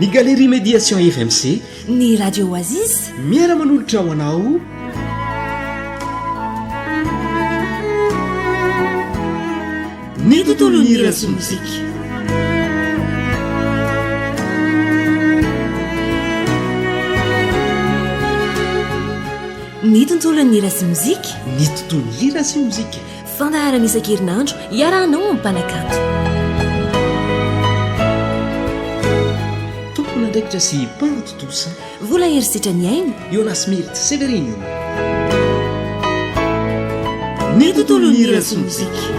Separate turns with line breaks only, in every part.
Ny Galerie Médiation FMC.
Ny Radio Oasis.
Miara-manolotra ho anao.
Ny tontolon'ny hira sy mozika. Ny tontolon'ny hira sy mozika.
Ny tontolon'ny hira sy mozika.
Fandaharana isan-kerinandro iarahanao amin'ny mpanakanto.
Tompon'andraikitra sy mpanatontosa.
Vola herisetra ny aina.
Jonas Mirt Severine.
Ny tontolon'ny hira sy mozika.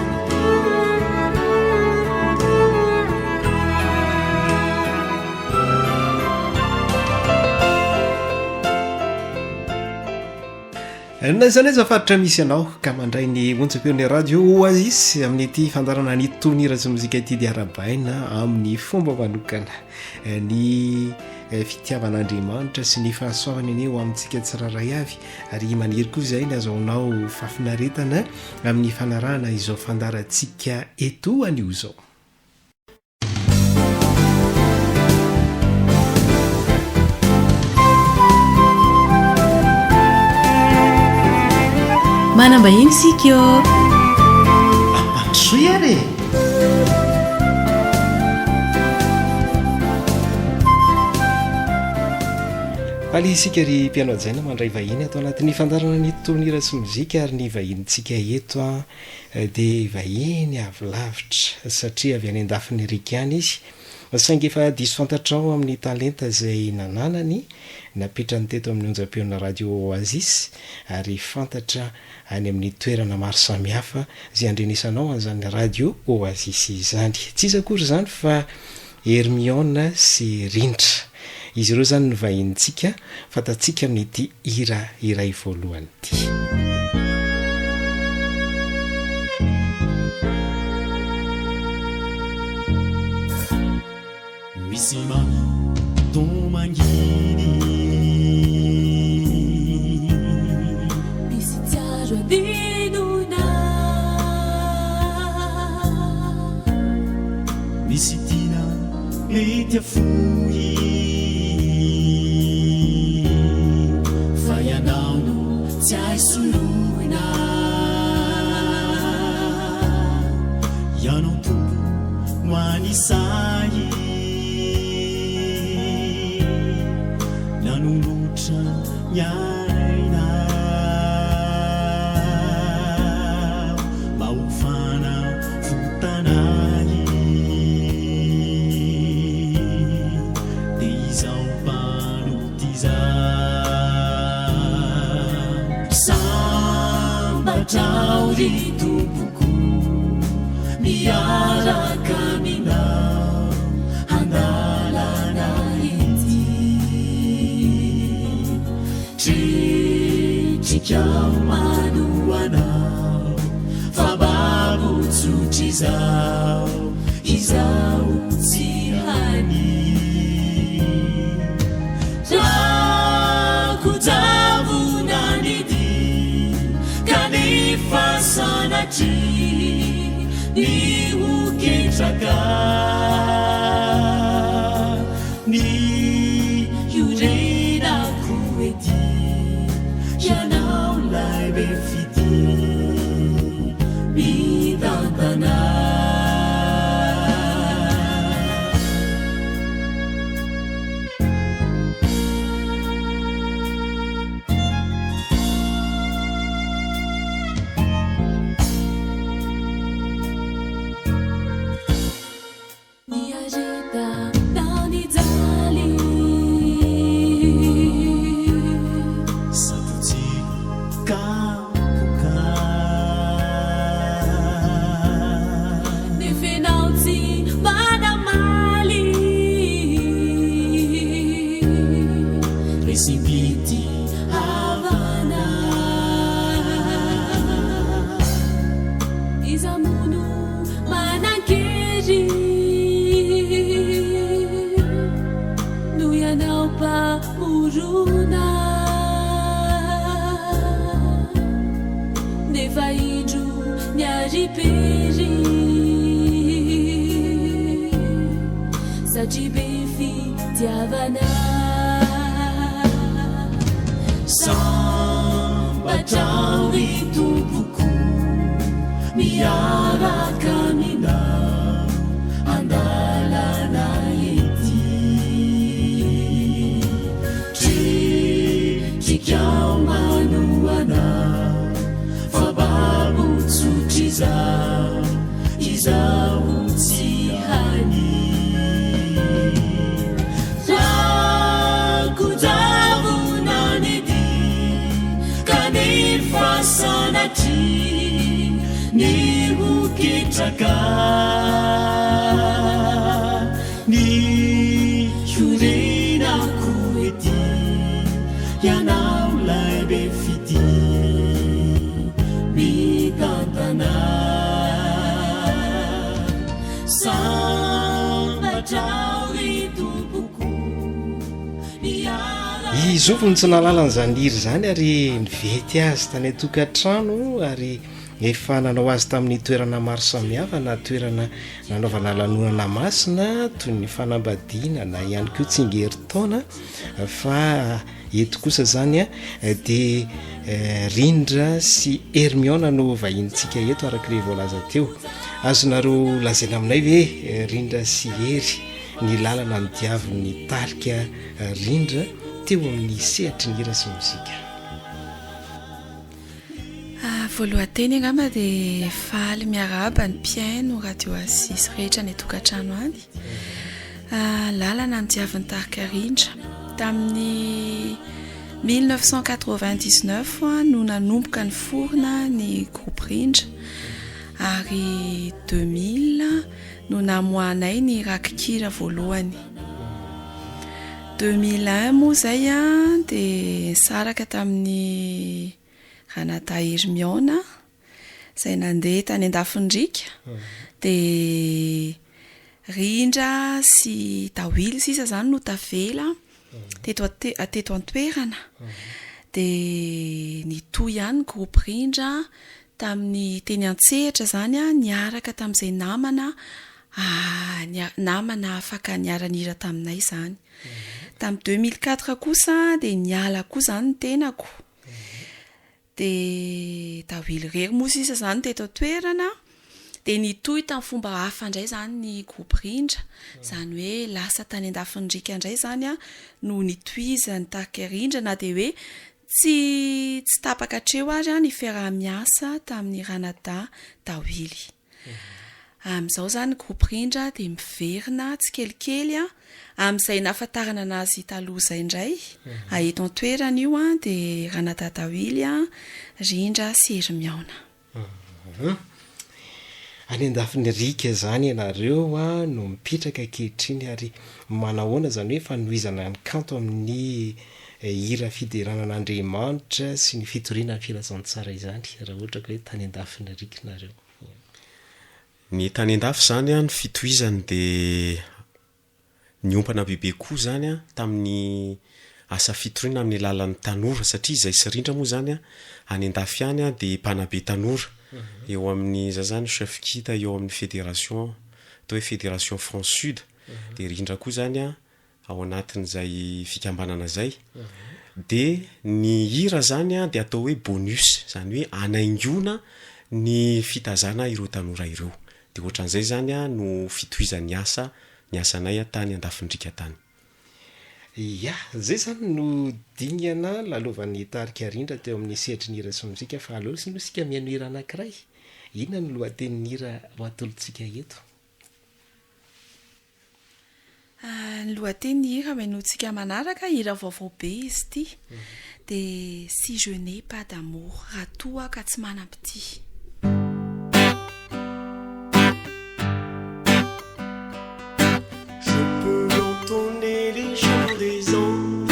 Na aiza na aiza faritra misy anao ka mandray ny onjam-peon'ny radio Oasis amin'ity fandaharana ny tonhira sy mozika ity dia arahabaina amin'ny fomba manokana ny eh, fitiavan'Andriamanitra sy ny fahasoavany anie ho amintsika tsirairay avy ary maniry koa izay ny azahoanao fahafinaretana amin'ny fanarahana izao fandaharantsika eto anio izao.
Manam-bahiny isika ô!
Ampandrosoy ary e! Faly isika ry mpihaino hajaina mandray vahiny ato anatin'ny fandaharana ny tonohira sy mozika ary ny vahinintsika eto an! dia vahiny avy lavitra satria avy any andafin'ny riaka any izy saingy efa diso fantatrao amin'ny talenta izay nananany napetrany teto amin'ny onjam-peon'ny radio Oasis ary fantatra any amin'ny toerana maro samihafa izay andrenesanao an'izany radio Oasis izany. Tsy iza akory izany fa Hermione sy Rindra. Izy ireo izany no vahinintsika, fantatsika amin'ity hira iray voalohany ity.
Misy mamy toa mangidy.
Misy tsiaro adinona.
Misy tiana mety afoy. Fa ianao no tsy hay soloina. Ianao Tompo no anisahy. Nanolotra ny aina. Mba ho fanavotana ahy. Dia izao mpanota izao. Sambatra aho ry Tompoko miaraka aminao andalana ety. Tretrika aho manohanao fa babo tsotr'izao izaho tsy hania. Rako-javona ny dia kanefa sanatria ny ho ketraka. Ny hiorenako ety, ianao ilay be fitia mitantana.
Niareta na nijaly.
Satrotsiko kapoka.
Nefa ianao tsy mba namaly.
Resim-pitiavana.
Iza moa no Manan-kery noho ianao Mpamorona, nefa indro niari-pery. satria be fitiavana. Sambatra aho ry Tompoko miaraka aminao andalana ety. Tritrikao manohana fa babo tsotr'izao izaho tsy hania. Rako-javona ny dia kanefa sanatria ny ho ketraka. Ny hiorenako ety, ianao 'lay be fitia mitantana. Sambatra aho ry Tompoko miaraka.
I Zovy no tsy nahalala an'izany hira izany ary nivety azy tany an-tokantrano ary Efa nanao azy tamin'ny toerana maro samihafa na toerana nanaovana lanonana masina toy ny fanambadiana na ihany koa tsingerin-taona fa eto kosa izany dia Rindra sy Hermiona no vahinintsika eto araka ilay voalaza teo. Azonareo lazaina aminay ve Rindra sy Hery ny lalana nodiavin'ny tarika Rindra teo amin'ny sehatry ny hira sy mozika?
Voalohan-teny angamba dia faly miarahaba ny mpihaino Radio Oasis rehetra any an-tokantrano any. Lalana nodiavin'ny tarika Rindra. Tamin'ny 1999 no nanomboka niforona ny groupe Rindra ary 2000 no namoahanay ny rakikira voalohany. 2001 moa izay dia nisaraka tamin'ny ranadahy Hermiona izay nandeha tany an-dafin'ny riaka dia Rindra sy Dawily sisa izany no tavela teto teto an-toerana dia nitohy ihany ny groupe Rindra tamin'ny teny an-tsehatra izany niaraka tamin'izay namana namana afaka niara-nihira taminay izany. Tamin'ny 2004 kosa dia niala koa izany ny tenako. Dia Dawily irery moa sisa izany teto an-toerana. Dia nitohy tamin'ny fomba hafa indray izany ny groupe Rindra. Izany hoe lasa tany an-dafin'ny riaka indray izany no nitohizan'ny tarika Rindra na dia hoe tsy tsy tapaka hatreo ary ny fiaraha-miasa tamin'ny ranadahy Dawily. Amin'izao izany groupe Rindra dia miverina tsikelikely amin'izay nahafantarana anazy taloha izay indray. Eto an-toerana io dia Ranadahy Dawily, Rindra sy Herimiaona.
Any an-dafin'ny riaka izany ianareo no mipetraka ankehitriny ary manahoana izany hoe fanohizana ny kanto amin'ny hira fiderana an'Andriamanitra sy ny fitoriana ny filazantsara izany raha ohatra ka hoe tany an-dafin'ny riaka nareo?
Ny tany an-dafy izany an, ny fitohizany dia niompana bebe koa izany an tamin'ny asa fitoriana amin'ny alalan'ny tanora satria izay sy rindra moa izany an any an-dafy any an dia mpanabe tanora eo amin'ny za zany chef kita eo amin'ny fédération atao hoe fédération France Sud dia rindra koa izany an ao anatin'izay fikambanana izay de ny hira zany a de atao hoe bonus zany hoe anaingoana ny fitazana ireo tanora ireo de ohatran'izay zany a no fitohizan'ny asa ny asanay a tany andafindrika tany.
Ya, zay zany no dingana lalovan'ny tarika Rindra teo amin'ny sehatry ny hira sy mozika fa aleo aloha isika mihaino hira anankiray. Inona no lohatenin'ny hira ho atolotsika eto?
Ny lohatenin'ny hira henointsika manaraka, hira vaovao be izy ity, dia Si je n'ai pas d'amour, raha toa aho ka tsy manam-pitia.
Je peux entonner les chants des anges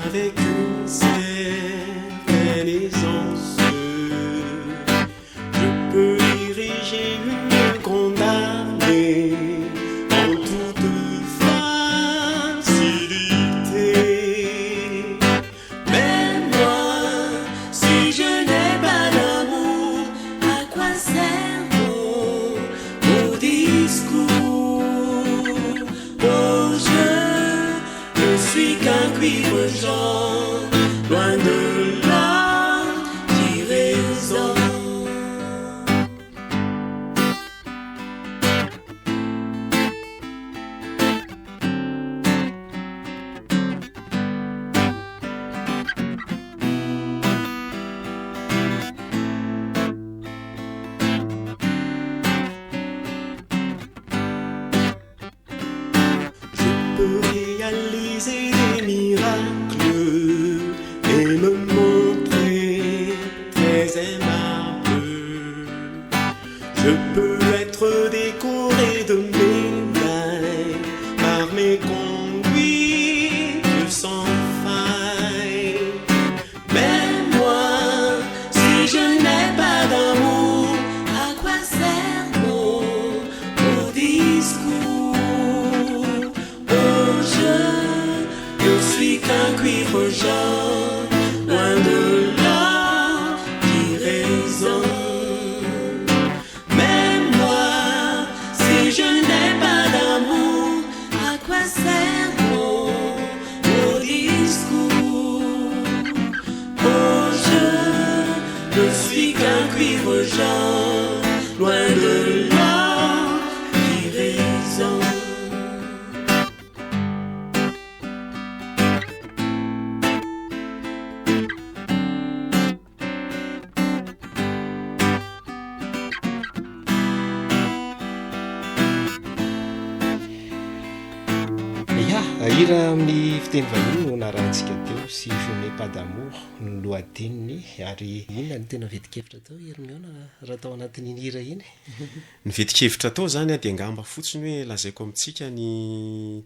avec une certaine aisance. Je peux diriger une grande armée en toute facilité. Mais moi, si je n'ai pas d'amour.
cuivre jaune, loin de là qui résonne. Je peux réaliser des miracles et me montrer très aimable. Je peux être décoré de médailles par mes conduites sans faille. Mais moi, si je n'ai pas d'amour, à quoi sert mon beau discours? Oh, je ne suis qu'un cuivre jaune, loin de là qui résonne. Mais moi, si je n'ai pas d'amour, à quoi sert mon beau discours? Oh, je ne suis qu'un cuivre jaune, loin de là qui résonne.
Ya, hira amin'ny fiteny vahiny no narahantsika teo, Si je n'ai pas d'amour no lohateniny, ary inona no tena vetin-kevitra tao Hermiona raha tao anatin'iny hira iny?
Ny vetin-kevitra tao izany dia angamba fotsiny hoe lazaiko amintsika ny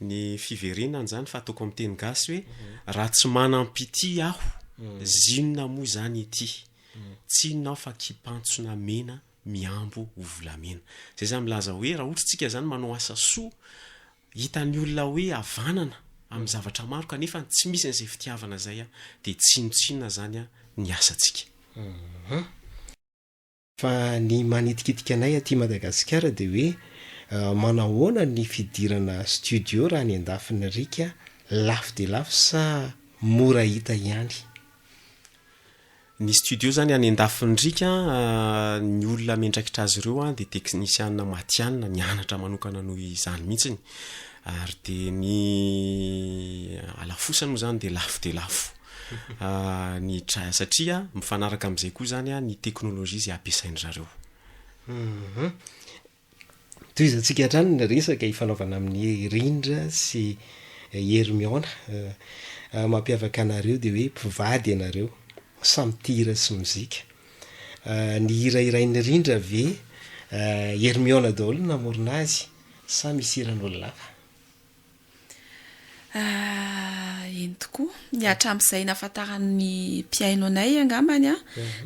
ny fiverenana izany fa ataoko amin'ny teny gasy hoe raha tsy manam-pitia aho, zinona moa izany ity? Tsy inona aho fa kipantsona mena mihambo ho volamena. Izay izany milaza hoe raha ohatra isika izany manao asa soa, hitan'ny olona hoe havanana amin'ny zavatra maro kanefa tsy misy an'izay fitiavana izay dia tsinontsinona izany ny asantsika.
Fa ny manitikitika anay aty Madagasikara dia hoe manahoana ny fidirana studio raha any andafin'ny riaka, lafo dia lafo sa mora hita ihany?
Ny studio zany any andafin'ny riaka, ny olona miandraikitra azy ireo dia teknisiana matihanina, nianatra manokana noho izany mihitsiny, ary dia ny halafosany moa zany dia lafo dia lafo ny tra- satria mifanaraka amin'izay koa zany ny teknolojia izay ampiasain-dry zareo.
Tohizantsika hatrany ny resaka ifanaovana amin'i Rindra sy Hermiona. Mampiavaka anareo dia hoe mpivady ianareo, samy tia hira sy mozika. Ny hira hirain'i Rindra ve Hermiona daholo no namorona azy sa misy hiran'olona hafa?
Eny tokoa. Ny hatramin'izay nahafantaran'ny mpihaino anay angambany an,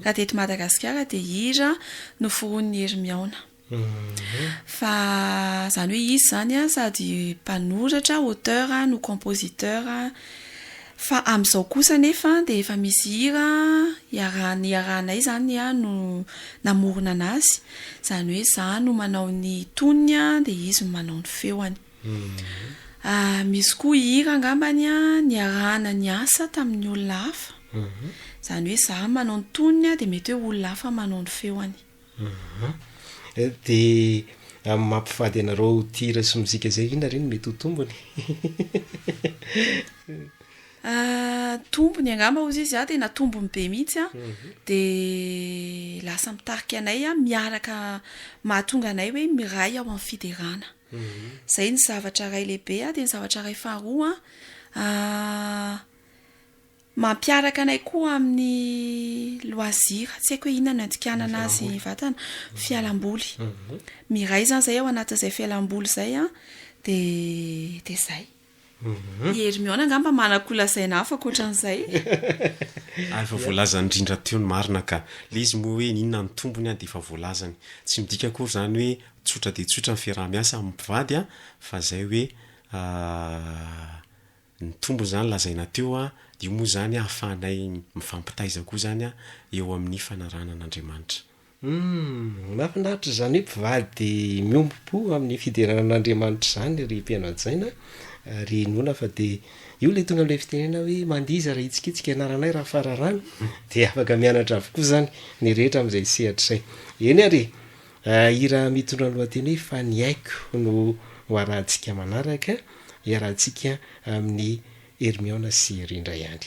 raha teto Madagasikara dia hira noforonin'i Hermiona. Fa izany hoe izy izany an, sady mpanoratra, auteur, no compositeur. Fa amin'izao kosa anefa dia efa misy hira iarahana iarahanay izany an no namorona an'azy. Izany hoe izaho no manao ny tonony an, dia izy no manao ny feony. Misy koa hira angambany niarahana niasa tamin'ny olona hafa. Izany hoe izaho manao ny tonony dia mety hoe olona hafa manao ny feony.
Dia amin'ny maha mpivady anareo tia hira sy mozika izay, inona re no mety ho tombony?
Tombony angamba hozy izy, tena tombony be mihitsy an, dia lasa mitarika anay miaraka mahatonga anay hoe miray ao amin'ny fiderana. Izay ny zavatra iray lehibe dia ny zavatra iray faharoa an, mampiaraka anay koa amin'ny loisir, tsy haiko hoe inona no andikanana azy vatana, fialamboly. Miray izany izay ao anatin'izay fialamboly izay an, dia dia izay. I Hermione angamba manan-ko lazaina hafa ankoatran'izay.
Ary efa voalazany indrindra teo ny marina ka. Le izy moa hoe inona ny tombony dia efa voalazany. Tsy midika akory izany hoe tsotra dia tsotra ny fiaraha-miasa amin'ny mpivady an, fa izay hoe ny tombony izany lazaina teo an, io moa izany ahafahanay mifampitaiza koa izany eo amin'ny fanarahana an'Andriamanitra.
Humm, mahafinaritra izany hoe mpivady miombom-po amin'ny fiderana an'Andriamanitra izany ry mpihaino hajaina. Ary inoana fa dia io ilay tonga amin'ilay fitenena hoe mandiza raha hitsikitsika ianaranay raha fararano dia afaka mianatra avokoa izany ny rehetra amin'izay sehatra izay. Eny ary e! Hira mitondra ny lohateny hoe Fa ny aiko no ho arahantsika manaraka, iarahantsika amin'i Hermiona sy Rindra ihany.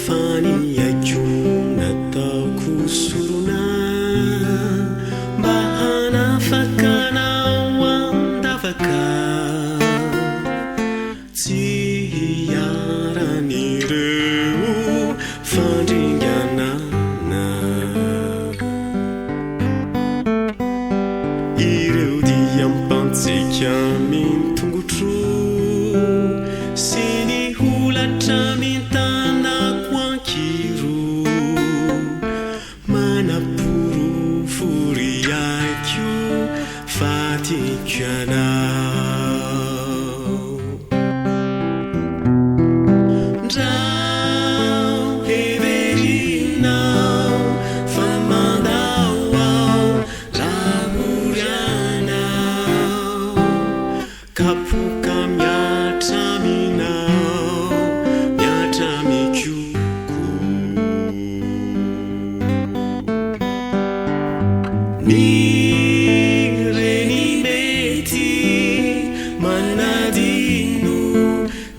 Fa ny aiko nataoko sorona mba hanafaka anao an-davaka. Tsy hiharan'ireo fandringanana. Ireo diam-pantsika amin-tongotro sy ny holatra amin-tanako ankiro. Manaporofo ry aiko fa tiako ianao. Ndrao heverinao fa mandao aho raha ory anao. Kapoka mihatra aminao, mihatra amikoko. Ny reny mety manadino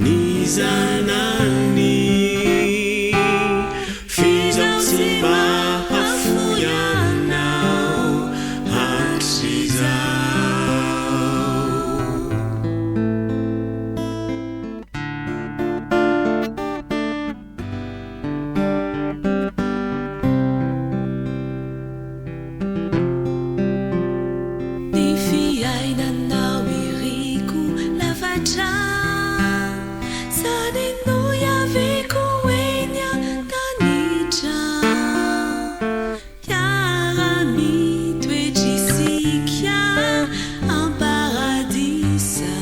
ny zanany, f'izaho tsy mba hahafoy anao hatrizao.
Ny fiainanao iriko lafatra Sady nohiaviko eny an-danitra Hiara-mitoetra isika am-paradisa.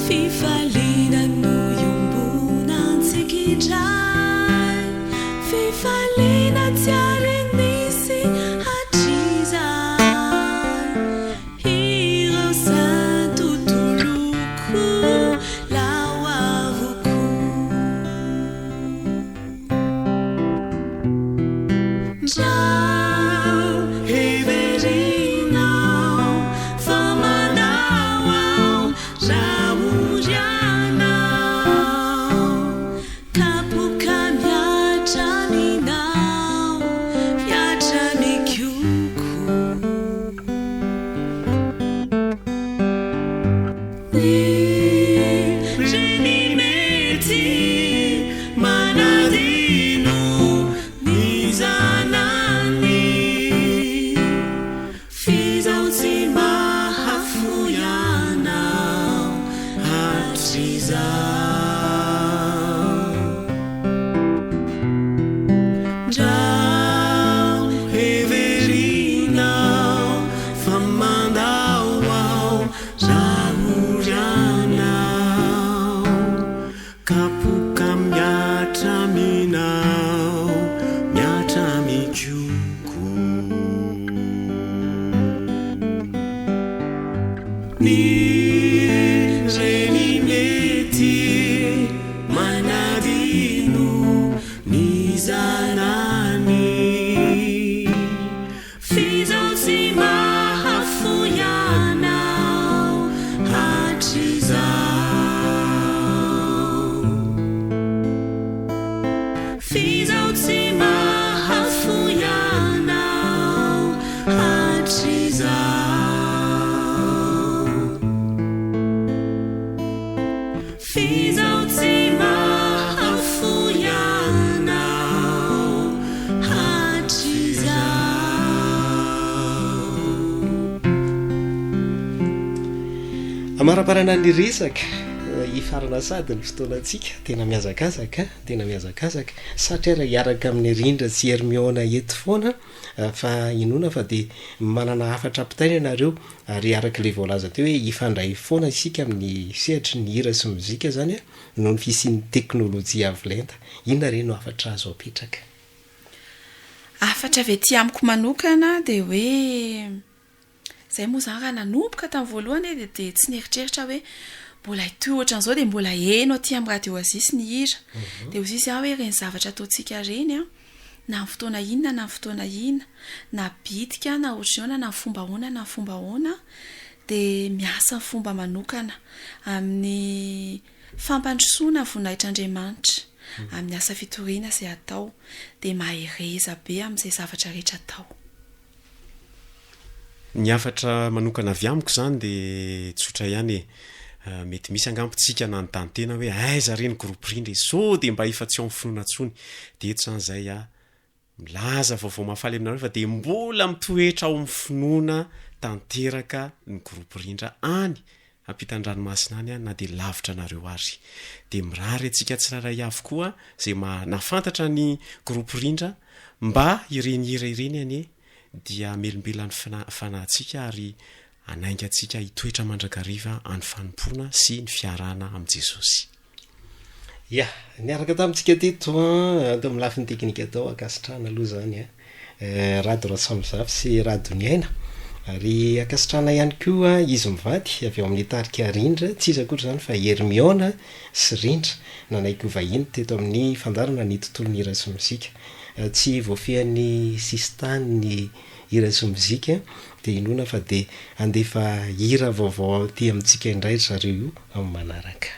Fifaliana no iombonantsika indray, fifaliana tsy ary nisy hatrizay. Ireo zato toloko lao avokoa. Ndrao heverinao fa mandao aho raha ory anao. Kapoka mihatra aminao, mihatra amikoko. Ny reny mety manadino ny zanany, f'izaho tsy mba hahafoy anao hatrizay. Ndrao heverinao fa mandao aho raha ory anao. Kapoka mihatra aminao, mihatra amikoko. Ny reny mety manadino ny zanany. F'izaho tsy mahafoy anao hatrizao. F'izaho tsy mahafoy anao hatrizao. F'izaho tsy mahafoy anao hatrizao.
Amaraparana ny resaka. Hifarana sahady ny fotoanantsika, tena mihazakazaka, tena mihazakazaka. Satry ary hiaraka amin'i Rindra sy Hermiona eto foana fa inoana fa dia manana hafatra ampitaina ianareo ary araka ilay voalaza teo hoe hifandray foana isika amin'ny sehatry ny hira sy mozika izany noho ny fisian'ny teknolojia avo lenta. Inona re no hafatra azo apetraka?
Hafatra avy aty amiko manokana dia hoe Izay moa izany raha nanomboka tamin'ny voalohany e dia tsy nieritreritra hoe mbola hitohy ohatran'izao dia mbola heno aty amin'ny radio Oasis ny hira. Dia hoy izy aho hoe ireny zavatra ataontsika ireny an, na amin'ny fotoana inona na amin'ny fotoana inona, na bitika na ohatran'ny ahoana na amin'ny fomba ahoana na amin'ny fomba ahoana dia miasa amin'ny fomba manokana amin'ny fampandrosoana ny voninahitr'Andriamanitra amin'ny asa fitoriana izay atao. Dia mahereza be amin'izay zavatra rehetra atao.
Ny hafatra manokana avy amiko izany dia tsotra ihany e. Mety misy angamba tsika nanontany tena hoe aiza re ny groupe rindra e, sao dia mba efa tsy ao amin'ny finoana intsony. Dia eto izany izay aho milaza vaovao mahafaly aminareo fa dia mbola mitoetra ao amin'ny finoana tanteraka ny groupe rindra any ampitan-dranomasina any na dia lavitra anareo ary. Dia mirary antsika tsirairay avy koa izay nahafantatra ny groupe rindra mba ireny hira ireny anie dia hamelombelona ny fanahintsika ary hanainga antsika hitoetra mandrakariva any fanompoana sy ny fiarahana amin'i Jesosy.
Ya, niaraka tamintsika teto an, teo amin'ny lafiny teknika tao, ankasitrahana aloha izany an, Rado Rasamizafy sy Rado Niaina, ary ankasitrahana ihany koa izy mivady avy ao amin'ny tarika Rindra, tsy iza akory izany fa Hermiona sy Rindra, nanaiky ho vahiny teto amin'ny fandaharana ny tontolon'ny hira sy mozika. Tsy voafehin'ny sisintany ny hira sy mozika dia inoana fa dia handefa hira vaovao aty amintsika indray ry zareo io amin'ny manaraka.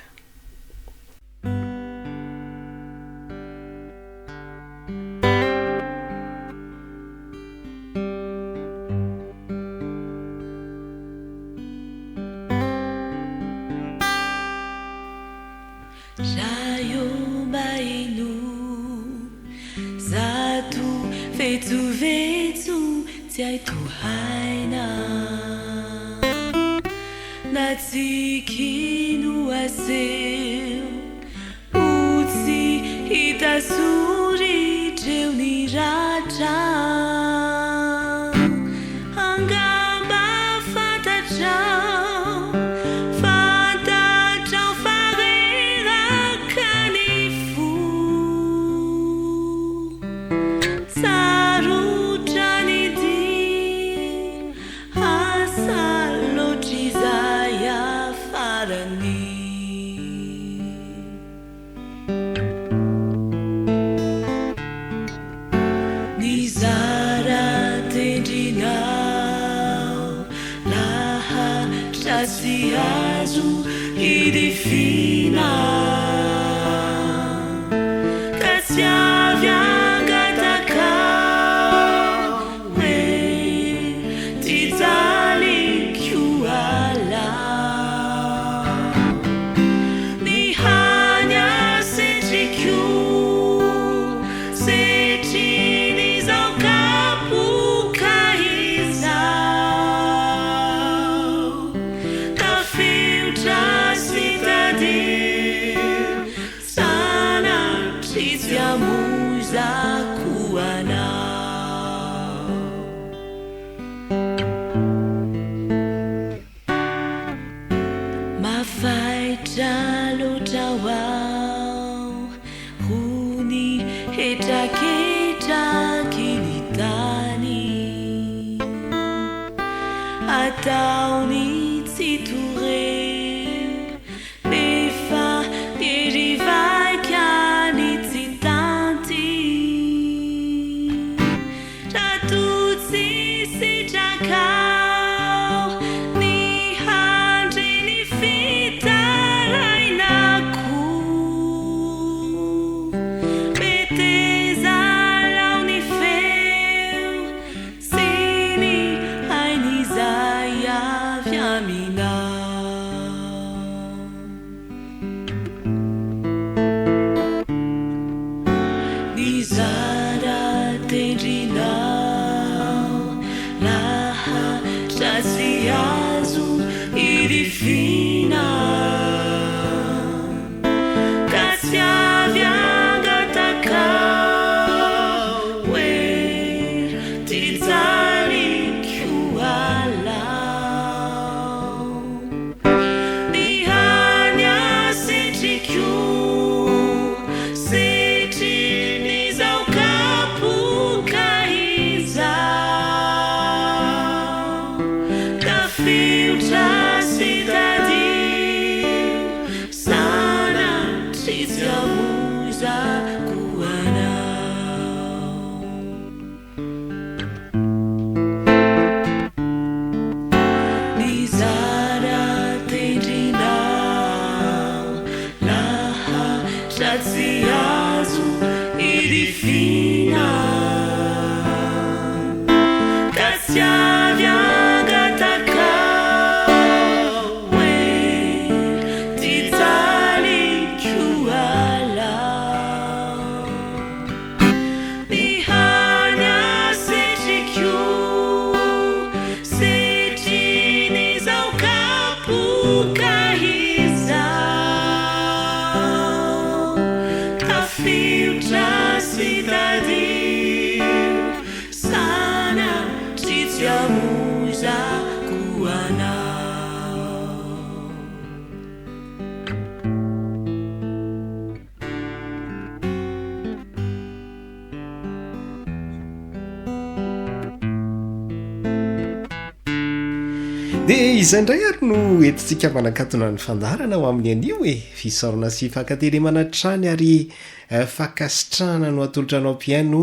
Dia izay indray ary no entintsika manakatona ny fandaharana ho amin'ny anio e! Fisaorana sy fankatelemana hatrany ary eh, fankasitrahana no atolotra anao mpihaino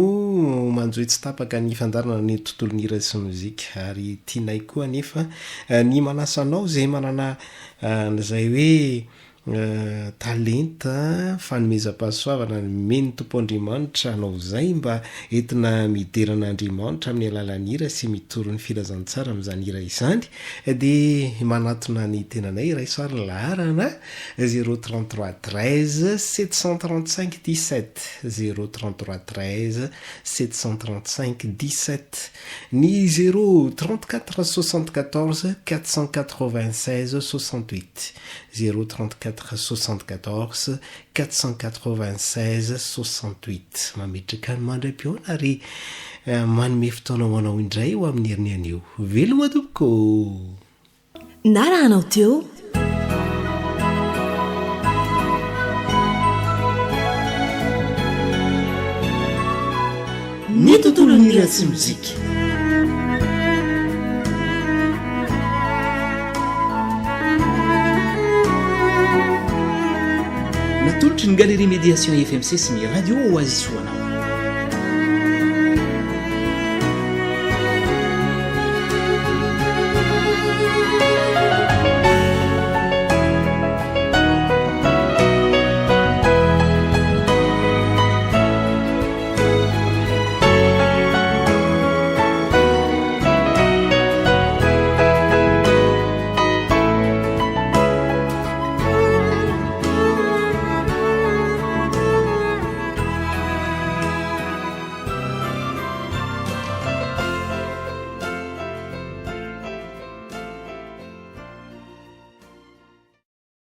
manjohy tsy tapaka ny fandaharana ny tontolon'ny hira sy mozika ary tianay koa anefa eh, ny manasa anao izay manana eh, an'izay hoe Talenta, fanomezam-pahasoavana nomen'ny Tompo Andriamanitra anao izay mba entina midera an'Andriamanitra amin'ny alalan'ny hira sy mitory ny filazantsara amin'izany hira izany dia manatona ny tenanay raiso ary ny laharana 033 13 735 17 033 13 735 17 ny 034 74 496 68 0 34 74 496 68 Mametraka ny mandra-pihaona ary manome fotoana ho anao indray ho amin'ny heriny anio. Veloma tompoko ô!
Narahanao teo. Ny tontolon'ny hira sy mozika.
Natolotry ny Galerie Médiation FMC sy ny Radio Oasis ho anao.